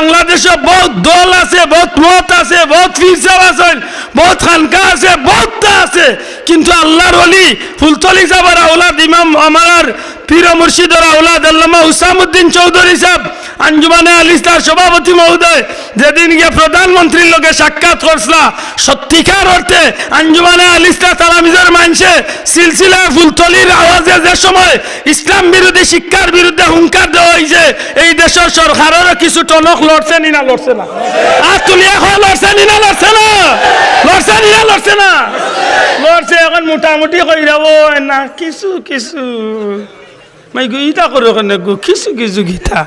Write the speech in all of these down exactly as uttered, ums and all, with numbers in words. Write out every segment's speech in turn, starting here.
বাংলাদেশো বউত দল আছে, বউত মত আছে, বউত পীর সাব আছইন, বউত খানকা আছে, বউততা আছে, কিন্তু আল্লার ওলি ফুলতলি সাবর আওলাদ ইমাম আমরার পীর ও মুর্শিদর আওলাদ আল্লামা হুসামউদ্দিন চৌধুরী সাব, আঞ্জুমানে আল ইসলাহর সভাপতি মহোদয়, যেদিন গিয়া প্রধানমন্ত্রীর লগে সাক্ষাৎ করছলা, সত্যিকার অর্থে আঞ্জুমানে আল ইসলাহ তালামিজর মানষে সিলসিলায় ফুলতলির আওয়াজে যে সময় ইসলাম বিরোধী শিক্ষার বিরুদ্ধে হুঙ্কার দেওয়া অইছে, এই দেশর সরকাররও কিছু টনক লড়ছে নি না লড়ছে না? আত তুলিয়া কও, লড়ছে নি না লড়ছে না? লড়ছে নি না লড়ছে না? লড়ছে। এখন মোটামুটি কইরা অয় না, কিছু কিছু। মাই গো, ইতা করো কেনে গো? কিছু কিছু কিতা?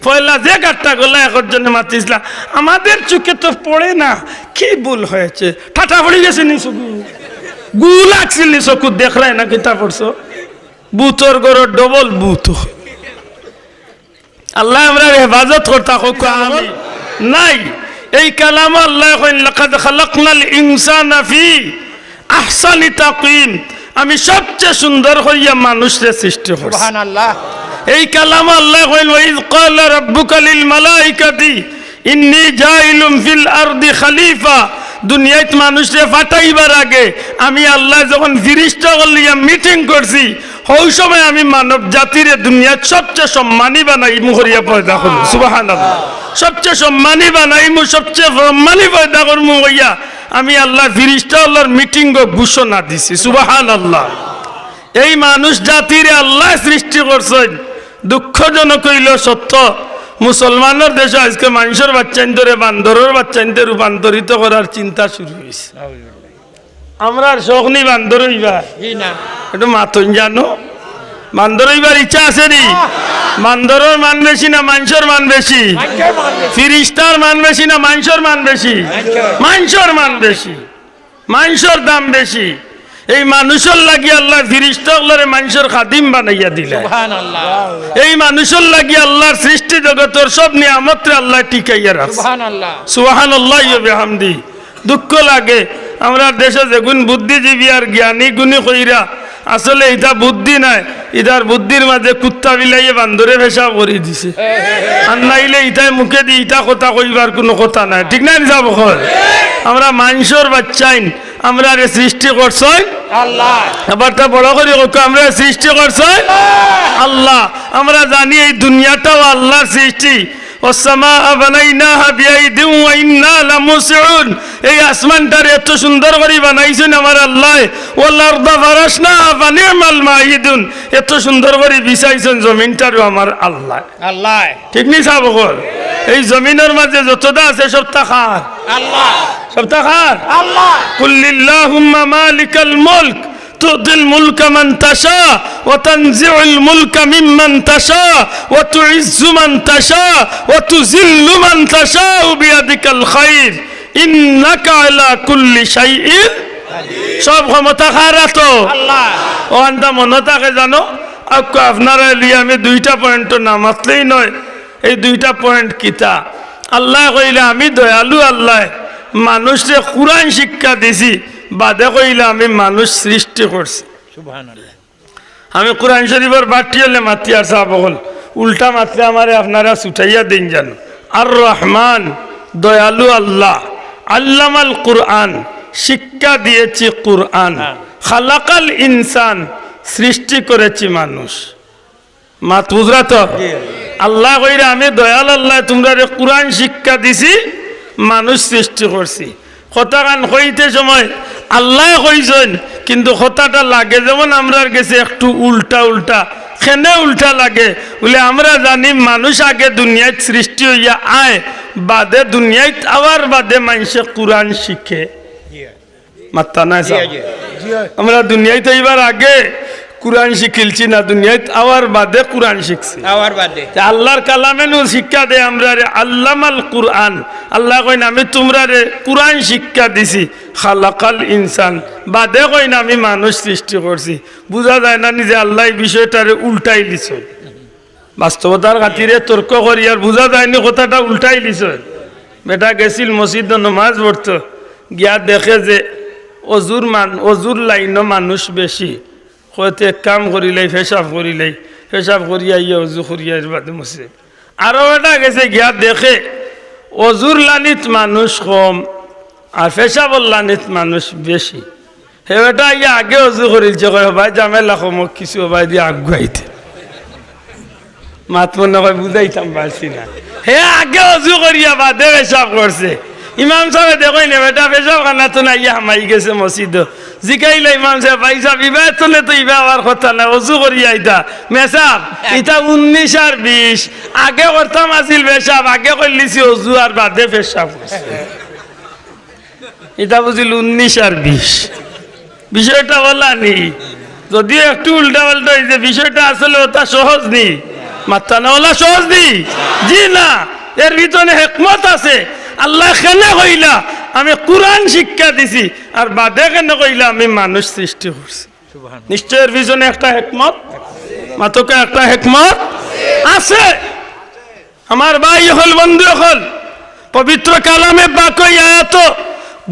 পয়লা যে গাট্টা গলা একজনে মাতিছলা, আমাদের চোখে তো পড়ে না, কি ভুল হয়েছে? ঠাটা পড়ি গেছে নি চকু? গু লাগছিল নি চকুত, দেখরায় না কিতা পড়ছো? ভূতর ঘরো ডবল ভূত। আল্লায় আমরার হেফাজত করতা কউক্কা, আমিন। নাই, এই কালামো আল্লায় কইন, "লাকাদ খালাকনাল ইনসানা ফি আহসানি তাকওয়িম।" আমি সবচে সুন্দর করিয়া মানুষরে সৃষ্টি করছি। সুবহানাল্লাহ। এই কালামো আল্লায় কইন, "ওয়া ইয ক্বালা রাব্বুকা লিল মালাইকাতি ইন্নী জাইলুম ফিল আরদি খালিফা।" দুনিয়াত মানুষরে পাঠাইবার আগে আমি আল্লায় যখন ফিরিস্তা অকল লইয়া মিটিং করছি, হউ সময় আমি মানব জাতিরে দুনিয়াত সবচে সম্মানী বানাইমু করিয়া পয়দা করমু। সুবহানাল্লাহ। সবচে সম্মানী বানাইমু, সবচে সম্মানী পয়দা করমু কইয়া আমি আল্লায় ফিরিস্তা অকলর মিটিংও ঘোষণা দিছি। সুবহানাল্লাহ। এই মানুষ জাতিরে আল্লায় সৃষ্টি করছইন। দুঃখজনক অইলো সত্য, মুসলমানর দেশো আইজকে মানষর বাইচ্চাইন্তরে বান্দরর বাইচ্চাইন্তে রূপান্তরিত করার চিন্তা শুরু অইছে। আমরার শখ নি বান্দর অইবার? জি না। একটু মাতইন জানো। বান্দর অইবার ইচ্ছা আছে নি? বান্দরর মান বেশি না মানষর মান বেশি? মানষর মান বেশি। ফিরিস্তার মান বেশি না মানষর মান বেশি? মানষর। মানষর মান বেশি। মানষর দাম বেশি। এই মানুষর লাগি আল্লায় ফিরিস্তা অকলরে মানষর খাদিম বানাইয়া দিলা। সুবহানাল্লাহ। এই মানুষর লাগি আল্লার সৃষ্টি জগতর সব নিয়ামতরে আল্লায় টিকাইয়া রাখছে। সুবহানাল্লাহ। সুবহানাল্লাহি ওয়া বিহামদি। দুঃখ লাগে, আমরার দেশো যেগুন বুদ্ধিজীবী আর জ্ঞানী গুণী কইরা, আসলে ইতা বুদ্ধি নায়, ইতার বুদ্ধির মাঝে কুত্তা বিলাইয়ে বান্দরে পেশাব করি দিছে। আর নাইলে ইতায় মুখেদি ইতা কথা কইবার কুনু কথা নায়, ঠিক না নি সাব অকল? আমরা মানষর বাইচ্চাইন, আমরারে সৃষ্টি করছইন আল্লায়। আবার তা বড় করি কউক্কা, আমরারে সৃষ্টি করছইন আল্লায়। আমরা জানি এই দুনিয়াটাও আল্লার সৃষ্টি। والسماء بنيناها بأيد وإنا لموسعون। এই আসমানটারে এত সুন্দর করি বানাইছইন আমার আল্লায়। والأرض فرشناها فنعم الماهدون। এত সুন্দর করি বিছাইছইন জমিনটারেও আমার আল্লায়। আল্লায়। ঠিক নি সাব অকল? এই জমিনর মাঝে যততা আছে সবতা কার? আল্লায়। সবতা কার? আল্লায়। قل اللهم مالك الملك تؤتي الملك من تشاء وتنزع الملك ممن تشاء وتعز من تشاء وتذل من تشاء بيدك الخير إنك على كل شيء। সব ক্ষমতা কার আতো? আল্লায়। অখানতা মনো থাকে জানো? আউক্কা আপনারারে লইয়া আমি দুইটা পয়েন্ট না মাতলেই নয়। এই দুইটা পয়েন্ট কিতা? আল্লায় কইলা, "আমি দয়ালু আল্লায় মানুষরে কুরআন শিক্ষা দিছি", বাদে কইলা, "আমি মানুষ সৃষ্টি করছি।" সুবহানাল্লাহ। আমি কুরআন শরিফর বাট্টি অইলে মাতি আর সাব অকল, উল্টা মাতলে আমারে আপনারা ছুটাইয়া দেইন জানো। আর রহমান, দয়ালু আল্লাহ, আল্লামাল কুরআন, শিক্ষা দিয়েছি কুরআন, হ্যাঁ। খালাকাল ইনসান, সৃষ্টি করেছি মানুষ। মাত বুঝরা তো? জি। আল্লায় কইরা, "আমি দয়াল আল্লায় তুমরারে কুরআন শিক্ষা দিছি, মানুষ সৃষ্টি করছি।" কথাখান কইতে সময় আল্লায় কইছইন, কিন্তু কথাটা লাগে যেমন আমরার গেছে একটু উল্টা উল্টা। কেনে উল্টা লাগে? বুলে, আমরা জানি মানুষ আগে দুনিয়াত সৃষ্টি অইয়া আয়, বাদে দুনিয়াত আওয়ার বাদে মানষে কুরআন শিখে। জি। মাত্তা নাই জি, সাব। জি। আমরা দুনিয়াত আইবার আগে কুরআন শিখিলছি না, দুনিয়াত আওয়ার বাদে কুরআন শিখছি। আওয়ার বাদে। তে আল্লার কালামে নূর শিক্ষা দেয় আমরারে, আল্লামাল কুরআন। আল্লায় কইন, "আমি তুমরারে কুরআন শিক্ষা দিছি।" খালাকাল ইনসান। বাদে কইন, "আমি মানুষ সৃষ্টি করছি।" বুঝা যায় না নিজে আল্লায় এই বিষয়টারে উল্টাইলিছইন। বাস্তবতার খাতিরে তর্ক করি আর বুঝা যায়নি কথাটা উল্টাইলিছইন। বেটা গেছিল মসজিদো নমাজ পড়তো, গিয়া দেখে যে অজুর মান-, অজুর লাইনো মানুষ বেশি। কয়, "তে এক কাম করিলাই, পেশাব করিলাই, পেশাব করিয়া আইয়া অজু করিয়া এর বাদে মসজিদে।" আরো বেটা গেছে গিয়া দেখে অজুর লানিত মানুষ কম আর পেশাবর লানিত মানুষ বেশি। হে বেটা আইয়া আগে অজু করিলছে, কয়, "ও ভাই, ঝামেলা কমক কিছু, ও ভাই দি আগুয়াইতে।" মাত মনে কয় বুঝাইতাম পারছি না। হে আগে অজু করিয়া বাদে পেশাব করছে। ইমাম সাবে দেখইন না, বেটা পেশাব খানাত না আইয়া হামাই গেছে মসজিদো। জিকাইলা ইমাম সাব, "ভাই সাব, ইবা এতনে তো ইবা অওয়ার কথা না, অজু করিয়া ইতা।" মেসাব, ইতা উনিশ আর বিশ। আগে করতাম আছিল পেশাব, আগে করিলিছি অজু আর বাদে পেশাব করছে। ইটা বুঝিল উনিশ আর বিশ। বিষয়টা অলা নি। যদিও একটু উল্টা পাল্টা অইছে, বিষয়টা আসলে অতা সহজ নি। মাত্তা না, অলা সহজ নি? জি না। এর ভিতরে হেকমত আছে। আল্লায় কেনে কইলা, "আমি কুরআন শিক্ষা দিছি", আর বাদে কেনে কইলা, "আমি মানুষ সৃষ্টি করছি"? নিশ্চয় এর পিছনে একটা হেকমত, মাতকা একটা হেকমত আছে। আমার ভাই অকল, বন্ধু অকল, পবিত্র কালামে পাকো আয়াতো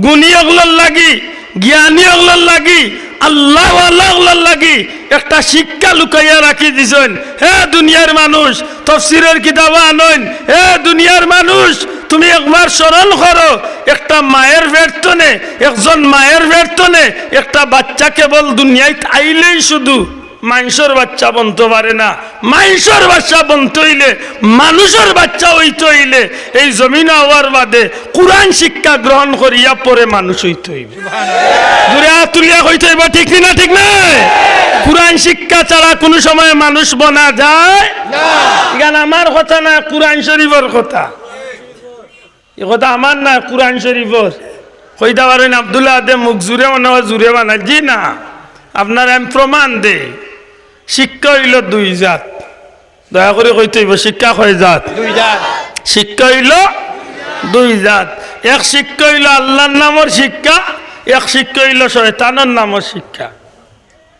গুণী অকলর লাগি, জ্ঞানী অকলর লাগি, আল্লাহওয়ালা অকলর লাগি একটা শিক্ষা লুকাইয়া রাখি দিছইন। হে দুনিয়ার মানুষ, তফসিরের কিতাব আনইন। হে দুনিয়ার মানুষ, তুমি একবার স্মরণ করো, একটা মায়ের পেট তনে, একজন মায়ের পেট তনে একটা বাচ্চা কেবল দুনিয়াত আইলেই শুধু মাইনষর বাচ্চা বনতো পারে না। মাইনষর বাচ্চা বনতো অইলে মানুষর বাচ্চা অইতো অইলে এই জমিন আওয়ার বাদে কুরআন শিক্ষা গ্রহণ করিয়া পরে মানুষ অইতো অইবো। জুরে আত তুলিয়া কইতো অইবো, ঠিক নি না? ঠিক না? কুরআন শিক্ষা ছাড়া কুনু সময় মানুষ বনা যায় না। ইখান আমার কথা না, কুরআন শরীফর কথা। ই কথা আমার না, কুরআন শরীফর। কইতা পারইন আব্দুল আহাদে মুখ জুরে মনে অয় জুরে বানাইল। জি না, আপনারে আমি প্রমাণ দেই। শিক্ষা অইলো দুই জাত। দয়া করি কইতো অইবো, শিক্ষা কয় জাত? দুই জাত। শিক্ষা অইলো দুই জাত। এক শিক্ষা অইলো আল্লার নামর শিক্ষা, এক শিক্ষা অইলো শয়তানর নামর শিক্ষা।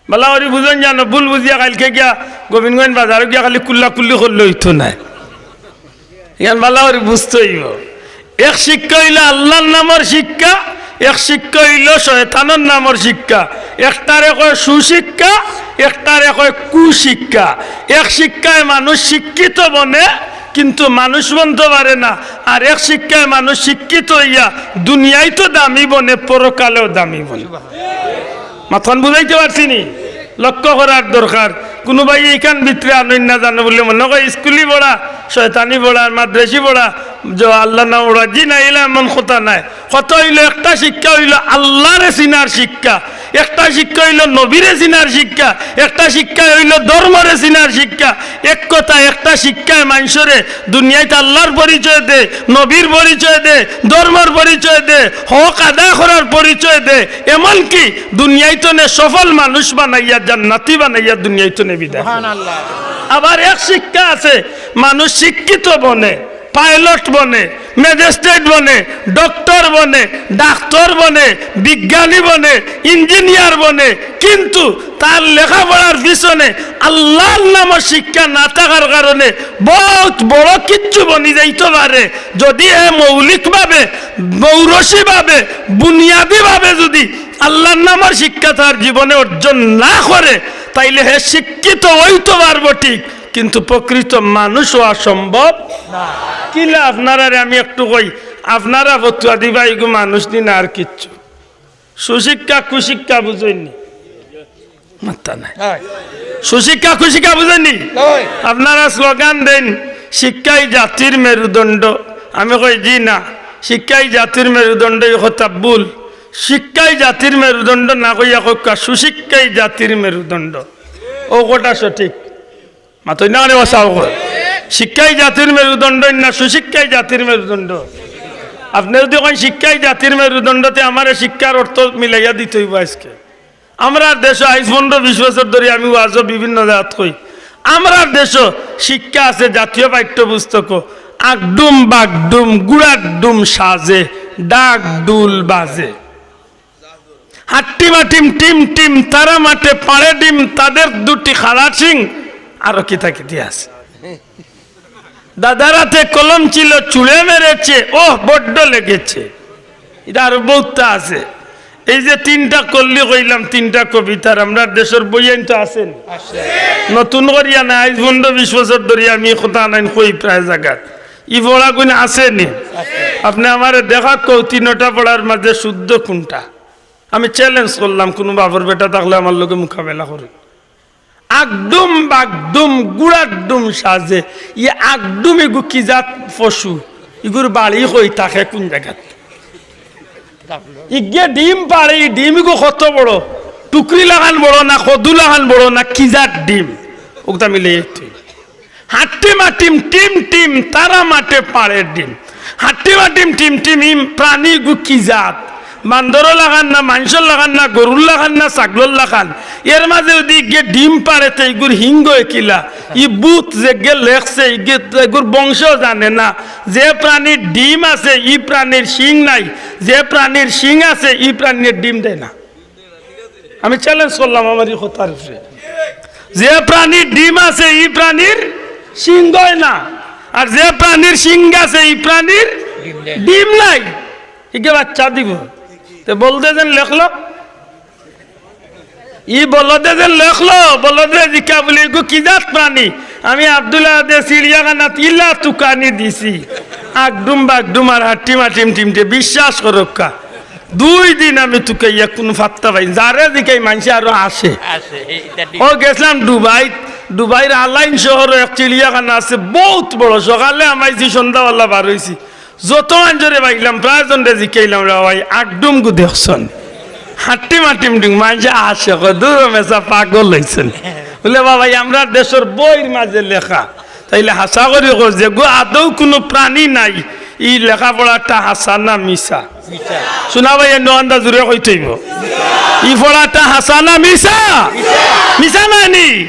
বালা করি বুঝইন জানো, ভুল বুঝিয়া কাইলকে গিয়া গোবিন্দগঞ্জ বাজারো গিয়া খালি কুল্লাকুল্লি করলে অইতো নায়। ইখান বালা করি বুঝতো অইবো। এক শিক্ষা অইলো আল্লার নামর শিক্ষা, এক শিক্ষা অইলো শয়তানর নামর শিক্ষা। একটারে কয় সুশিক্ষা, একটারে কয় কুশিক্ষা। এক শিক্ষায় মানুষ শিক্ষিত বনে, কিন্তু মানুষ বনতো পারে না। আর এক শিক্ষায় মানুষ শিক্ষিত অইয়া দুনিয়াইতো দামি বনে, পরকালেও দামি বনে। মাতখান বুঝাইতে পারছি নি? লক্ষ্য করার দরকার। কুনুবায় ইখান ভিতরে আনইন না জানো বুলে মনে কয় স্কুলি পড়া, শয়তানি পড়া, মাদ্রাসি পড়া, যে আল্লার নাম পড়া। জি না, ইলা এমন কথা নায়। কথা অইলো একটা শিক্ষা অইলো আল্লারে চিনার শিক্ষা, একটা শিক্ষা অইলো নবীরে চিনার শিক্ষা, একটা শিক্ষা অইলো ধর্মরে চিনার শিক্ষা। এক কথা, একটা শিক্ষায় মাইনষরে দুনিয়াইত আল্লার পরিচয় দে, নবীর পরিচয় দে, ধর্মর পরিচয় দে, হক আদায় করার পরিচয় দে, এমনকি দুনিয়াইতনে সফল মানুষ বানাইয়া, জান্নাতি বানাইয়া দুনিয়াইতনে বিদায়। সুবহানাল্লাহ। আবার এক শিক্ষা আছে, মানুষ শিক্ষিত বনে, পাইলট বনে, ম্যাজিস্ট্রেট বনে, ডক্টর বনে, ডাক্তার বনে, বিজ্ঞানী বনে, ইঞ্জিনিয়ার বনে, কিন্তু তার লেখাপড়ার পিছনে আল্লার নামর শিক্ষা না থাকার কারণে বউত বড় কিচ্ছু বনি যাইতো পারে। যদি হে মৌলিকভাবে, মৌরসিভাবে, বুনিয়াদিভাবে যদি আল্লার নামর শিক্ষা তার জীবনে অর্জন না করে, তাইলে হে শিক্ষিত অইতো পারবো ঠিক, কিন্তু প্রকৃত মানুষ অওয়া সম্ভব না। কিলা আপনারারে আমি একটু কই, আপনারা ফতুয়া দিবা, ইগু মানুষ নি না আর কিচ্ছু। সুশিক্ষা, কুশিক্ষা বুঝইন নি? মাত্তা নাই। হয়। সুশিক্ষা, কুশিক্ষা বুঝইন নি? হয়। আপনারা স্লোগান দেইন, "শিক্ষাই জাতির মেরুদণ্ড।" আমি কই, "জি না, শিক্ষাই জাতির মেরুদণ্ড, ই কথা ভুল। শিক্ষাই জাতির মেরুদণ্ড না কইয়া কউক্কা, সুশিক্ষাই জাতির মেরুদণ্ড।" অউ কথা সঠিক। মাতইন না কেনে বাছা অকল? শিক্ষাই জাতির মেরুদণ্ড না সুশিক্ষাই জাতির মেরুদণ্ড? আপনে যদি কইন শিক্ষাই জাতির মেরুদণ্ড, তে আমারে শিক্ষার অর্থ মিলাইয়া দিতে অইবো আইজকে। আমরার দেশো আইজ পনরো বিশ বছর ধরি আমি ওয়াজো বিভিন্ন জাগাত কই, আমরার দেশো শিক্ষা আছে জাতীয় পাঠ্যপুস্তকো, আগডুম বাগডুম গুড়ার ডুম সাজে, ঢাক ঢুল বাজে। হাট্টি মাটিম টিম টিম, তারা মাঠে পাড়ে ডিম, তাদের দুটি খাড়া শিং, আরো কিতা কিতি আছে। দাদার হাতে কলম ছিল, ছুঁড়ে মেরেছে, ওহ, বড্ড লেগেছে। ইটা আরো বউততা আছে। এই যে তিনটা কল্লি কইলাম, তিনটা কবিতার, আমরার দেশর বইয়াইন তো আছে নি? নতুন করিয়া না, আইজ পনরো বিশ বছর ধরি আমি কথা নাইন কই প্রায় জাগাত। ই পড়াগুইন আছে নি? আপনে আমারে দেখাউক্কা, তিনটা পড়ার মাঝে শুদ্ধ কুনটা? আমি challenge করলাম, কুনু বাপর বেটা থাকলে আমার লগে মোকাবেলা করইন। আগডুম বাগডুম গুড়ার ডুম সাজে, ই আগডুম ইগু কি জাত পশু? ইগুর বাড়ি কই, থাকে কুন জাগাত? ইগে ডিম পাড়ে, ই ডিম ইগু কত বড়? টুকরি লাখান বড় না, কদু লাখান বড় না, কি জাত ডিম? অউতা মিলে একটু। হাট্টিমাটিম টিম টিম, তারা মাঠে পাড়ের ডিম। হাট্টিমাটিম টিম টিম, ই প্রাণী ইগু কি জাত? বান্দরর লাখান না, মানষর লাখান না, গরুর লাখান না, ছাগলর লাখান? এর মাঝে যদি ইগে ডিম পাড়ে, তে ইগুর হিংগ কিলা? ই ভূত যেগে লেখছে, ইগে তো ইগুর বংশ জানে না। যে প্রাণীর ডিম আছে, ই প্রাণীর শিং নাই। যে প্রাণীর শিং আছে, ই প্রাণীর ডিম দেয় না। আমি challenge করলাম আমার ই কথার উপরে। যে প্রাণীর ডিম আছে, ই প্রাণীর শিং হয় না, আর যে প্রাণীর শিং আছে, ই প্রাণীর ডিম নাই। ইগে বাচ্চা দিব। তে বলদে যেন লেখলো, ই বলদে যেন লেখলো, বলদে জিকা বলে, "ইগু কি জাত প্রাণী?" আমি আব্দুল্লাহ দে চিড়িয়াখানাত ইলা তুকানি দিছি, আগডুম বাগডুম আর হাট্টিমাটিম টিমটে, বিশ্বাস করউক্কা। দুই দিন আমি তুকাইয়া কুনু ফাত্তা পাই না। যারে জিকাই মানষে আরো আসে। আসে, এটা ঠিক। ও গেছলাম দুবাই, দুবাইর আলাইন শহরো এক চিড়িয়াখানা আছে, বউত বড়। সকালে হামাইছি, সন্ধ্যাবালা বার অইছি। যত মানষরে পাইলাম, প্রায় জনরে জিকাইলাম, "রে ভাই, আগডুম গু দেখছন?" হাট্টিমাটিম ডিম, মানষে আসে, কয়, "দূর মেসা পাগল অইছন।" বলে, "বাবা, ই আমরার দেশর বইর মাঝে লেখা।" তাইলে হাছা করি কও, যেগু আদৌ কুনু প্রাণী নাই, ই লেখাপড়াটা হাছা না মিছা? মিছা। শুনা ভাই, এ নন্দা জুরে কইতে অইবো। ই পড়াটা হাছা না মিছা? মিছা নায় নি?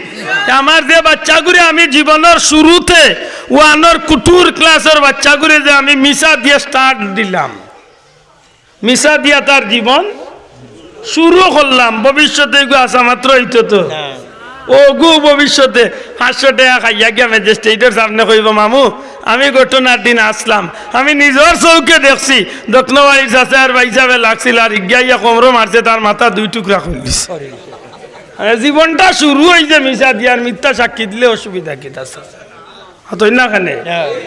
আমার যে বাচ্চাগুরে আমি জীবনর শুরুতে ওয়ানর কুটুর ক্লাসর বাচ্চাগুরে যে আমি মিছা দিয়া start দিলাম, মিছা দিয়া তার জীবন শুরু করলাম, ভবিষ্যতে এগু আসা মাত্র অইতো তো। অগু ভবিষ্যতে পাঁচশো টেকা খাইয়া গিয়া ম্যাজিস্ট্রেটর সামনে কইবো, "মামু, আমি ঘটনার দিন আসলাম, আমি নিজর চউখে দেখছি, দক্ষিণবাড়ির চাচা আর ভাইসাবে লাগছিল, আর ইগিয়া ইয়া কোমরো মারছে, তার মাথা দুই টুকরা করি দিছে।" মানে জীবনটা শুরু অইছে মিছা দিয়া, আর মিথ্যা সাক্ষী দিলে অসুবিধা কিতা আছে? অতই না কেনে?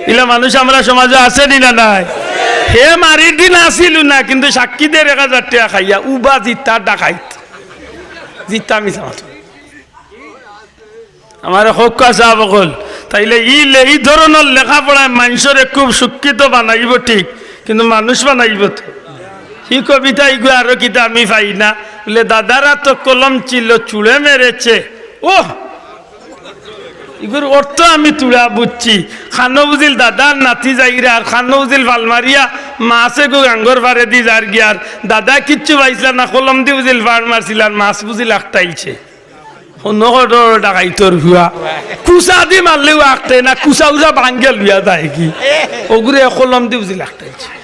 ইলা মানুষ আমরার সমাজো আছে নি না নাই? হে মারির দিন আছিল না, কিন্তু সাক্ষী দের এক হাজার টেকা খাইয়া, উবা জিতা ডাকাইত। জিতা মিছা মাতো। আমারে কউক্কা সাব অকল, তাইলে ই লে-, ই ধরনর লেখাপড়ায় মানষরে খুব শিক্ষিত বানাইবো ঠিক, কিন্তু মানুষ বানাইবো তো। ই কবিতা ইগু আরো কিতা আমি পাই না। বলে, "দাদারা তো কলম ছিল, ছুঁড়ে মেরেছে।" ওহ, ইগুর অর্থ আমি থুড়া বুঝছি। খানো বুঝিল দাদার নাতি যাইরা, আর খানো বুঝিল ফাল মারিয়া মাছ এগু গাঙ্গর পারেদি যারগি, আর দাদা কিচ্ছু পাইছিলা না, কলম দি বুঝিল ফাড় মারছিল, আর মাছ বুঝিল আখটাইলছে। হনো কটর ডাকাইতর হুয়া। কুচা দি মারলেও আখটায় না, কুচা উচা ভাঙ্গে লইয়া যায় কি? অগুরে কলম দি বুঝিল আখটাইলছে।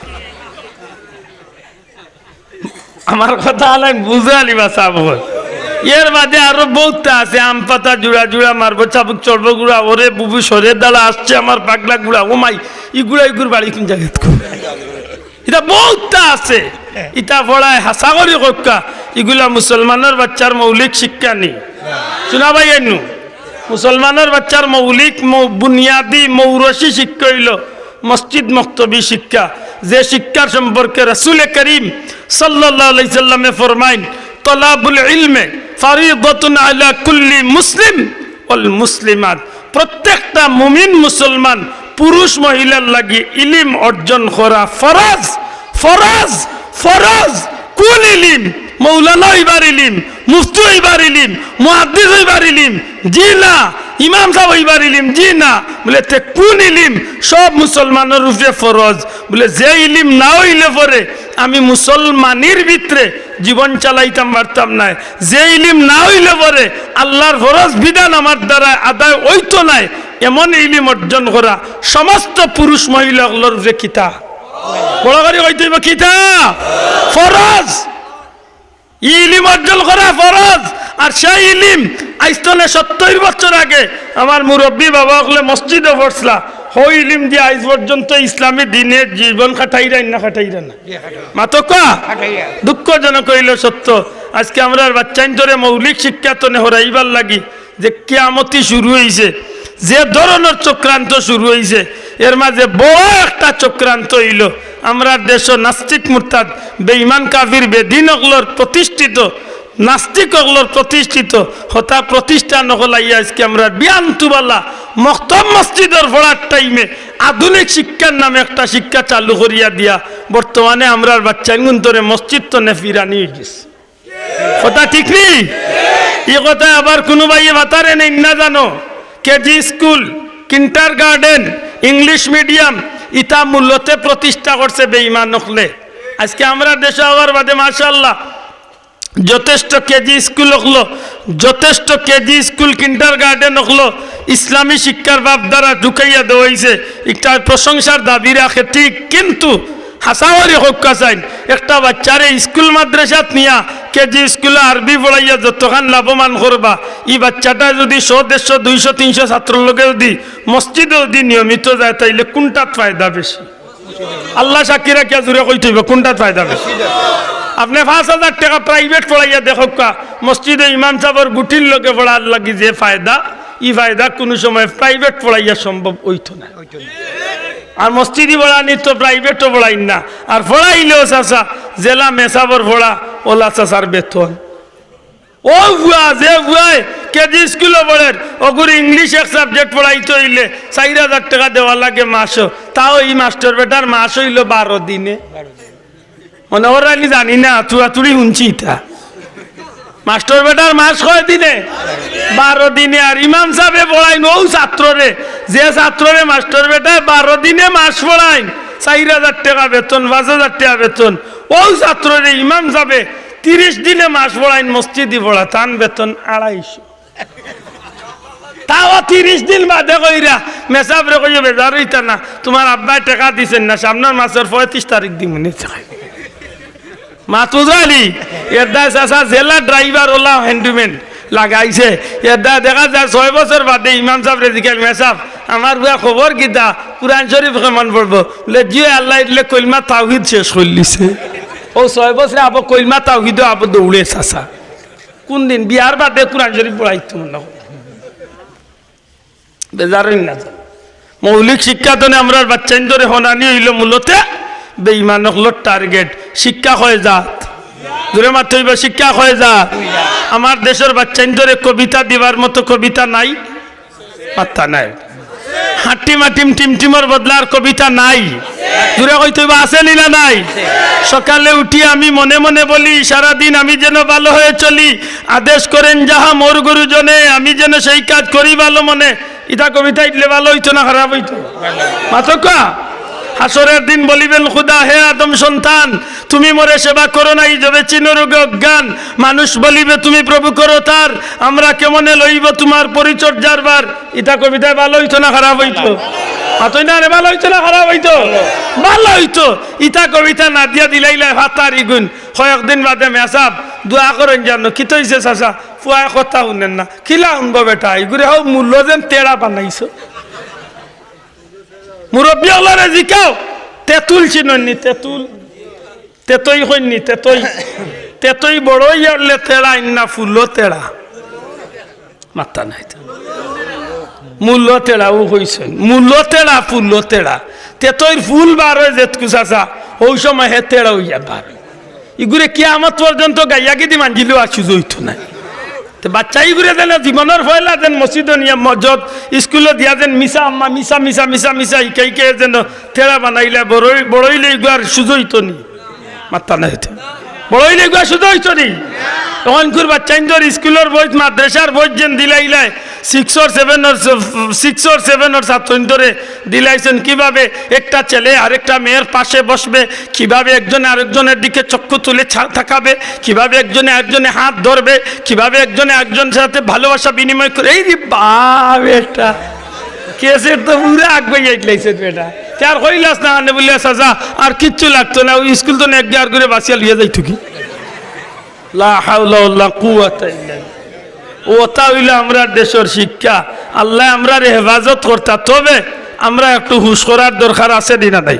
আমার কথা আলাইন বুঝে আলিবা সাব অকল। এর বাদে আরো বউততা আছে, আম পাতা জুড়া জুড়া মারবো, চাবুক চড়বো গুড়া, ওরে বুবু সরে দাঁড়া, আসছে আমার পাগলা গুড়া, ও মাই, ইগুড়া ইগুর বাড়ি কুন জাগাত কো? ইতা বউততা আছে। ইতা পড়ায় হাছা করি কউক্কা, ইগুলা মুসলমানর বাচ্চার মৌলিক শিক্ষা নি। শুনা ভাই এনু, মুসলমানর বাচ্চার মৌলিক মৌ-, বুনিয়াদি মৌরসি শিক্ষা অইলো মসজিদ মক্তবি শিক্ষা, যে শিক্ষার সম্পর্কে রাসূলে করিম সাল্লাল্লাহু আলাইহি সাল্লামে ফরমাইন, "তলাবুল ইলমে ফারিদাতুন আলা কুল্লি মুসলিম ওয়াল মুসলিমাত।" প্রত্যেকটা মুমিন মুসলমান পুরুষ মহিলার লাগি ইলিম অর্জন করা ফরজ, ফরজ, ফরজ। কুন ইলিম? মৌলানা অইবার ইলিম, মুফতি অইবার ইলিম, মুহাদ্দিস অইবার ইলিম? জি না। ইমাম সাব অইবার ইলিম? জি না। বলে, "তে কুন ইলিম সব মুসলমানর উপরে ফরজ?" বলে, "যে ইলিম না অইলে পরে আমি মুসলমানির ভিতরে জীবন চালাইতাম পারতাম নায়, যে ইলিম না অইলে পরে আল্লাহর ফরজ বিধান আমার দ্বারা আদায় অইতো নায়, এমন ইলিম অর্জন করা সমস্ত পুরুষ মহিলা অকলর উপরে কিতা?" বড় করি কইতে অইবো কিতা? ফরজ। ই ইলিম অর্জন করা ফরজ। আর সেই ইলিম আইজ তনে সত্তইর বছর আগে আমার মুরব্বী বাবা অকলে মসজিদো পড়ছলা, অউ ইলিম দিয়া আইজ পর্যন্ত ইসলামী দিনে জীবন কাটাইরা না, কাটাইরা না? মাতউক্কা। দুঃখজনক অইলো সত্য, আজকে আমরার বাচ্চাইন্তরে মৌলিক শিক্ষা তনে হরাইবার লাগি যে কিয়ামতি শুরু অইছে, যে ধরনর চক্রান্ত শুরু অইছে, এর মাঝে বড় একটা চক্রান্ত অইলো আমরার দেশো নাস্তিক মুরতাদ বেঈমান কাফির বেদিন অকলর প্রতিষ্ঠিত, নাস্তিক অকলর প্রতিষ্ঠিত হতা প্রতিষ্ঠান অকল আইয়া আজকে আমরার বিয়ান্তুবালা মক্তব মসজিদর পড়ার টাইমে আধুনিক শিক্ষার নামে একটা শিক্ষা চালু করিয়া দিয়া বর্তমানে আমরার বাচ্চাইনগুন্তরে মসজিদ তনে ফিরানি অইগেছে। কথা ঠিক নি? ই কথা আবার কুনু ভাইয়ে মাতরা নি না জানো? KG school, kindergarten, English medium, ইতা মূলতে প্রতিষ্ঠা করছে বেঈমান অকলে। আজকে আমরার দেশো আওয়ার বাদে মাশাআল্লাহ যথেষ্ট কেজি স্কুল অকলো, যথেষ্ট কেজি স্কুল, কিন্ডারগার্ডেন অকলো ইসলামী শিক্ষার ভাবধারা ঢুকাইয়া দেওয়া অইছে। ইটা প্রশংসার দাবি রাখে ঠিক, কিন্তু হাছা করি কউক্কা চাইন, একটা বাচ্চারে স্কুল মাদ্রাসাত নিয়া কেজি স্কুলো আরবি পড়াইয়া যতখান লাভবান করবা, ই বাচ্চাটা যুদি শো, দেড়শো, দুইশো, তিনশো ছাত্রর লগে যুদি মসজিদো যুদি নিয়মিত যায়, তাইলে কুনটাত ফায়দা বেশি? আল্লাহ সাক্ষী রাখিয়া জুরে কইতে অইবো, কুনটাত ফায়দা বেশি? আপনে পাঁচ হাজার টেকা প্রাইভেট পড়াইয়া দেখউক্কা, মসজিদো ইমাম সাবর গুটির লগে পড়ার লাগি যে ফায়দা, ই ফায়দা কুনু সময় প্রাইভেট পড়াইয়া সম্ভব অইতো না। আর মসজিদি পড়ানি তো প্রাইভেটো পড়াইন না, আর পড়াইলেও চাচা যেলা মেসাবর পড়া, ওলা চাচার বেতন। অউ ফুয়া, যে ফুয়ায় কেজি স্কুলো পড়ের, অগুরে ইংলিশ এক সাবজেক্ট পড়াইতে অইলে চাইর হাজার টেকা দেওয়া লাগে মাসো, তাও ই মাস্টর বেটার মাস অইলো বারো দিনে। মনে কররা নি জানি না, তুড়াতুড়ি হুনছি ইতা। মাস্টর বেটার মাস কয় দিনে? বারো দিনে। আর ইমাম সাবে পড়াইন অউ ছাত্ররে, যে ছাত্ররে মাস্টর বেটায় বারো দিনে মাস পড়াইন, চাইর হাজার টেকা বেতন, পাঁচ হাজার টেকা বেতন, অউ ছাত্ররে ইমাম সাবে তিরিশ দিনে মাস পড়াইন, মসজিদি পড়া, তান বেতন আড়াইশো। তাও তিরিশ দিন বাদে কইরা, মেসাবরে কইও, "বেজার অইতা না, তুমার আব্বায় টেকা দিছইন না, সামনর মাসর পয়ত্রিশ তারিখ দিমুনে।" মাতুজানি, এরদায় চাচা যেলা ড্রাইভার ওলা হ্যান্ডিম্যান লাগাইছে, এরদায় দেখা যায় ছয় বছর বাদে ইমাম সাবরে জিকাইল, "মেসাব, আমার ফুয়া খবর কিতা, কুরআন শরীফ কেমন পড়বো?" বুলে, "জি অয়, আল্লায় দিলে কলমা তাওহিদ শেষ করিলিছে।" অউ ছয় বছরে আবো কলমা তাওহিদো আবো দৌড়ে চাচা। কুনদিন বিয়ার বাদে কুরআন শরীফ পড়াইতো মনে অয়? বেজার অইন না জানো। মৌলিক শিক্ষা তনে আমরার বাচ্চাইন্তরে হনানি অইলো মূলতে বেঈমান অকলর টার্গেট। শিক্ষা কয় জাত? জুরে মাততে অইবো, শিক্ষা কয় জাত? আমার দেশর বাচ্চাইন্তরে কবিতা দিবার মতো কবিতা নাই? পাত্তা নাই। হাট্টি মাটিম টিমটিমর বদলার কবিতা নাই? জুরে কইতে অইবো, আছে নি না নাই? সকালে উঠি আমি মনে মনে বলি, সারাদিন আমি যেন ভালো হয়ে চলি। আদেশ করেন যাহা মোর গুরুজনে, আমি যেন সেই কাজ করি ভালো মনে। ইতা কবিতা ইতলে ভালো অইতো না খারাপ অইতো? মাতউক্কা। হাশরের দিন বলিবেন খুদা, "হে আদম সন্তান, তুমি মোরে সেবা করো নাই, যবে চিন রোগে অজ্ঞান।" মানুষ বলিবে, "তুমি প্রভু করো তার, আমরা কেমনে লইব তোমার পরিচর্যার ভার?" ইতা কবিতায় ভালো অইতো না খারাপ অইতো? মাতইন না রে, ভালো অইতো না খারাপ অইতো? ভালো অইতো। ইতা কবিতা না দিয়া দিলাইলায় ফাতারি গুন। কয়েকদিন বাদে মেসাব দোয়া করইন জানো, "কিতা অইছে চাচা?" "ফুয়ায় কথা হুনের না।" "কিলা হুনবো বেটা, ইগুরে হউ মূলো যেন তেড়া বানাইছো।" মুরব্বি অকলরে জিকাও, তেতুল চিনইন নি? তেতুল, তেতই কইন নি? তেতই, তেতই বড় অইয়া উঠলে তেড়া অইন না, ফুলো তেড়া। মাত্তা নাই তো। মূলো তেড়া, অউ কইছইন, মূলো তেড়া, ফুলো তেড়া। তেতইর ফুল বার অয় যেতকু চাচা, অউ সময় হে তেড়া অইয়া বার অয়। ইগুরে কিয়ামত পর্যন্ত গাইয়া গিদি মাঞ্জিলেও আর সুজা অইতো নায়। তে বাচ্চা ইগুরে যেন জীবনর পয়লা যেন মসজিদো নিয়া মজত স্কুলো দিয়া যেন মিছা আম্মা, মিছা, মিছা, মিছা, মিছা হিকাই হিকাই যেন তেড়া বানাইলা, বড় অই-, বড় অইলে ইগু আর সুজা অইতো নি। মাত্তা নাই তো। বড় অইলে ইগু আর সুজা অইতো নি। অখনকুর বাচ্চাইন্তর স্কুলর বইত, মাদ্রাসার বইত যেন দিলাইলায়, সিক্সর সেভেনর, সিক্সর সেভেনর ছাত্রইন্তরে দিলাইছইন কিভাবে একটা ছেলে আরেকটা মেয়ের পাশে বসবে, কিভাবে একজনে আরেকজনের দিকে চক্ষু তুলে ছা-, তাকাবে, কিভাবে একজনে আরেকজনে হাত ধরবে, কিভাবে একজনে আরেকজনের সাথে ভালোবাসা বিনিময় করে। এই রে বাপ, এটা ক্যাসেট তো পুরা আগুয়াই আইলাইছে বেটা। তে আর কইলাস না আনে বললে, "চাচা, আর কিচ্ছু লাগতো না, অউ স্কুল তনে এক গার করে বাসিয়া লইয়া যাইতো কি।" লা হাওলা ওয়ালা কুওয়াতা ইল্লা বিল্লাহ। অটা অইলো আমরার দেশর শিক্ষা। আল্লায় আমরারে হেফাজত করতা। তবে আমরা একটু হুশ করার দরকার আছে নি না নাই?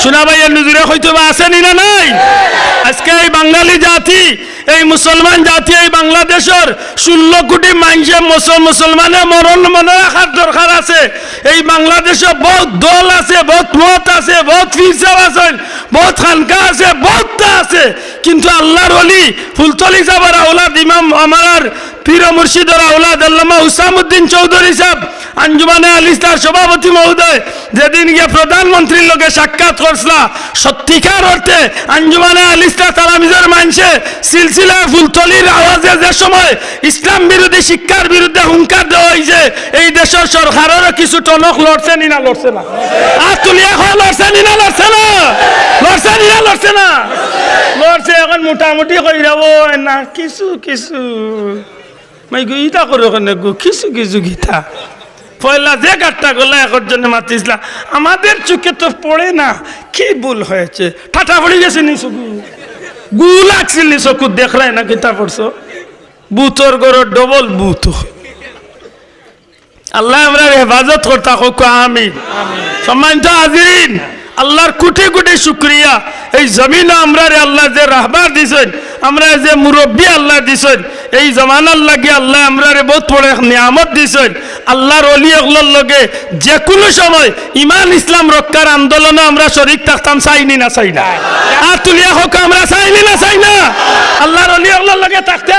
শোনা ভাই, এর নজরে হয়তো বা আছে নি না নাই? আজকে এই বাঙালি জাতি, এই মুসলমান জাতি, এই বাংলাদেশর ষোলো কোটি মানুষে মুসল-, মুসলমানে মরণ মনে রাখার দরকার আছে। এই বাংলাদেশে বহুত দল আছে, বহুত মত আছে, বহুত ফিরসাব আছে, বহুত খানকা আছে, বহুততা আছে, কিন্তু আল্লাহর ওলি ফুলতলি সাহেবের আওলাদ ইমাম আমার পীর মুর্শিদর আওলাদ আল্লামা হুসামুদ্দিন চৌধুরী সাহেব, আঞ্জুমানে আল ইসলাহর সভাপতি মহোদয়, যেদিন গিয়া প্রধানমন্ত্রীর লগে সাক্ষাৎ করছলা, সত্যিকার অর্থে আঞ্জুমানে আল ইসলাহ তালামিজর মানষে সিলসিলা ফুলতলির আওয়াজে যে সময় ইসলাম বিরোধী শিক্ষার বিরুদ্ধে হুঙ্কার দেওয়া হইছে, এই দেশর সরকারেরও কিছু টনক লড়ছে নি না লড়ছে না? আত তুলিয়া কও, লড়ছে নি না লড়ছে না? লড়ছে নি না লড়ছে না? লড়ছে, এখন মোটামুটি কইরা ও না কিছু কিছু। মাই গো, ইতা করো কেনে গো? কিছু কিছু কিতা? পয়লা যে গাট্টা গলা একজনে মাতিছলা, আমাদের চোখে তো পড়ে না। কি ভুল হয়েছে? ঠাটা পড়ি গেছে নি চকু? গু লাগছিল নি চকু? দেখরায় না কিতা পড়ছো? ভূতর ঘরো ডবল ভূত। আল্লায় আমরার হেফাজত করতা, কউক্কা আমিন। সম্মানিত হাজিরিন, আল্লাহর কোটি কোটি শুকরিয়া, এই জমিনো আমরারে আল্লায় যে রাহবার দিছইন, আমরারে যে মুরব্বি আল্লায় দিছইন, এই জমানার লাগি আল্লায় আমরারে বউত বড় এক নিয়ামত দিছইন। আল্লাহর ওলি অকলর লগে যে কুনু সময় ইমান ইসলাম রক্ষার আন্দোলনো আমরা শরিক থাকতাম, চাই নি না চাই না? আত তুলিয়া কউক্কা, আমরা চাই নি না চাই না? আল্লাহর ওলি অকলর লগে থাকতে